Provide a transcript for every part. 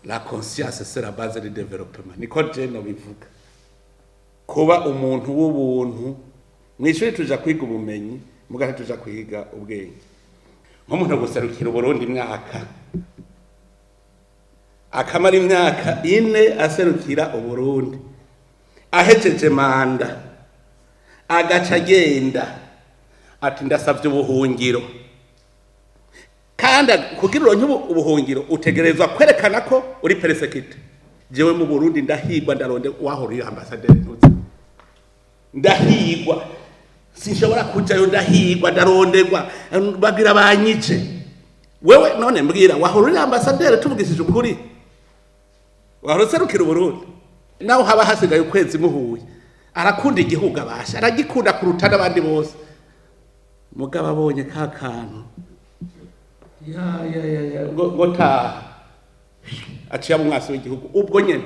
La conscience, c'est la base du développement, niko je nobivuga. Kuba umuntu w'ubuntu. Mw'ishuri tuja kwiga ubumenyi, mugahe tuja kwiga ubwenge. Nk'umuntu guserukira Uburundi imyaka, akamara imyaka 4 aserukira Uburundi, ahejeje manda agaca agenda ati: "Ndasavye ubuhungiro." Kandi kugira uronke ubuhungiro utegerezwa kwerekana ko uri persécuté. Jewe mu Burundi ndahigwa, ndaronde wahora uri ambasaderi, ntuzi, ndahigwa, sinshobora kujayo, ndahigwa, ndaronderwa, bagira banyice. Wewe none mbwira, wahora uri ambasaderi, tuvugishije ukuri, wahora userukira Uburundi, naho haba hasigaye ukwezi muhuye, arakunda igihugu, abasha aragikunda kuruta n'abandi bose. Mugabo abonye ka kantu ya ya ya ya ngo taha, aciye umwasi w'igihugu ubwo nyene.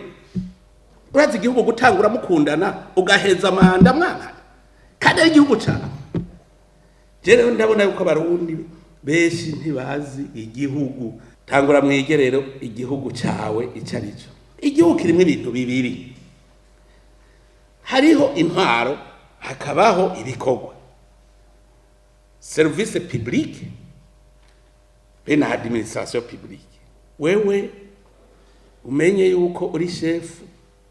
Urazi igihugu gutangura mukundana, ugaheza manda mwankana, kandi ari igihugu cawe. Je rero ndabona yuko Abarundi benshi ntibazi igihugu. Tangura mwige rero igihugu cawe ico ari cyo. Igihugu kirimwo ibintu bibiri: hariho intwaro, hakabaho ibikorwa, service public be na administration publique. Wewe umenye yuko uri chef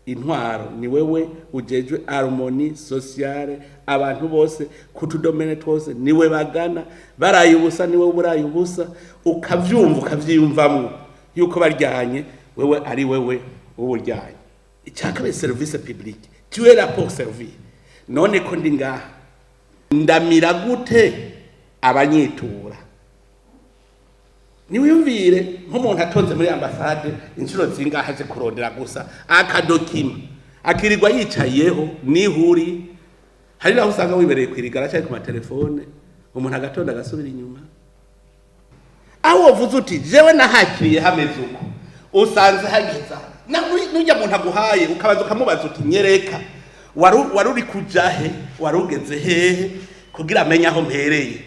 intwaro, ni wewe ujejwe harmonie sociale, abantu bose kutu domaines twose niwe bagana, baraye ubusa niwe uburaye ubusa, ukavyumva, ukavyiyumvamwo yuko baryanye wewe ari wewe uburyanye. Icyakabiri, service public, tu es là pour servir. None ko ndi ngaha, ndamira gute abanyitura? Niwiyumvire nk'umuntu atonze muri ambasade inshuro zingahe aje kurondera gusa aka document, akirirwa yicayeho nihuri. Hari naho usanga wibereye kwirigara cyangwa ku matelefone, umuntu agatonda agasubira inyuma. Aho wavuze uti: "Jewe nahakiriye hameze uko," usanze hageze aha. Nujya muntu aguhaye, ukabaza, ukamubaza uti: "Nyereka wari uri kuja he, wari ugeze hehe, kugira amenye aho mpereye."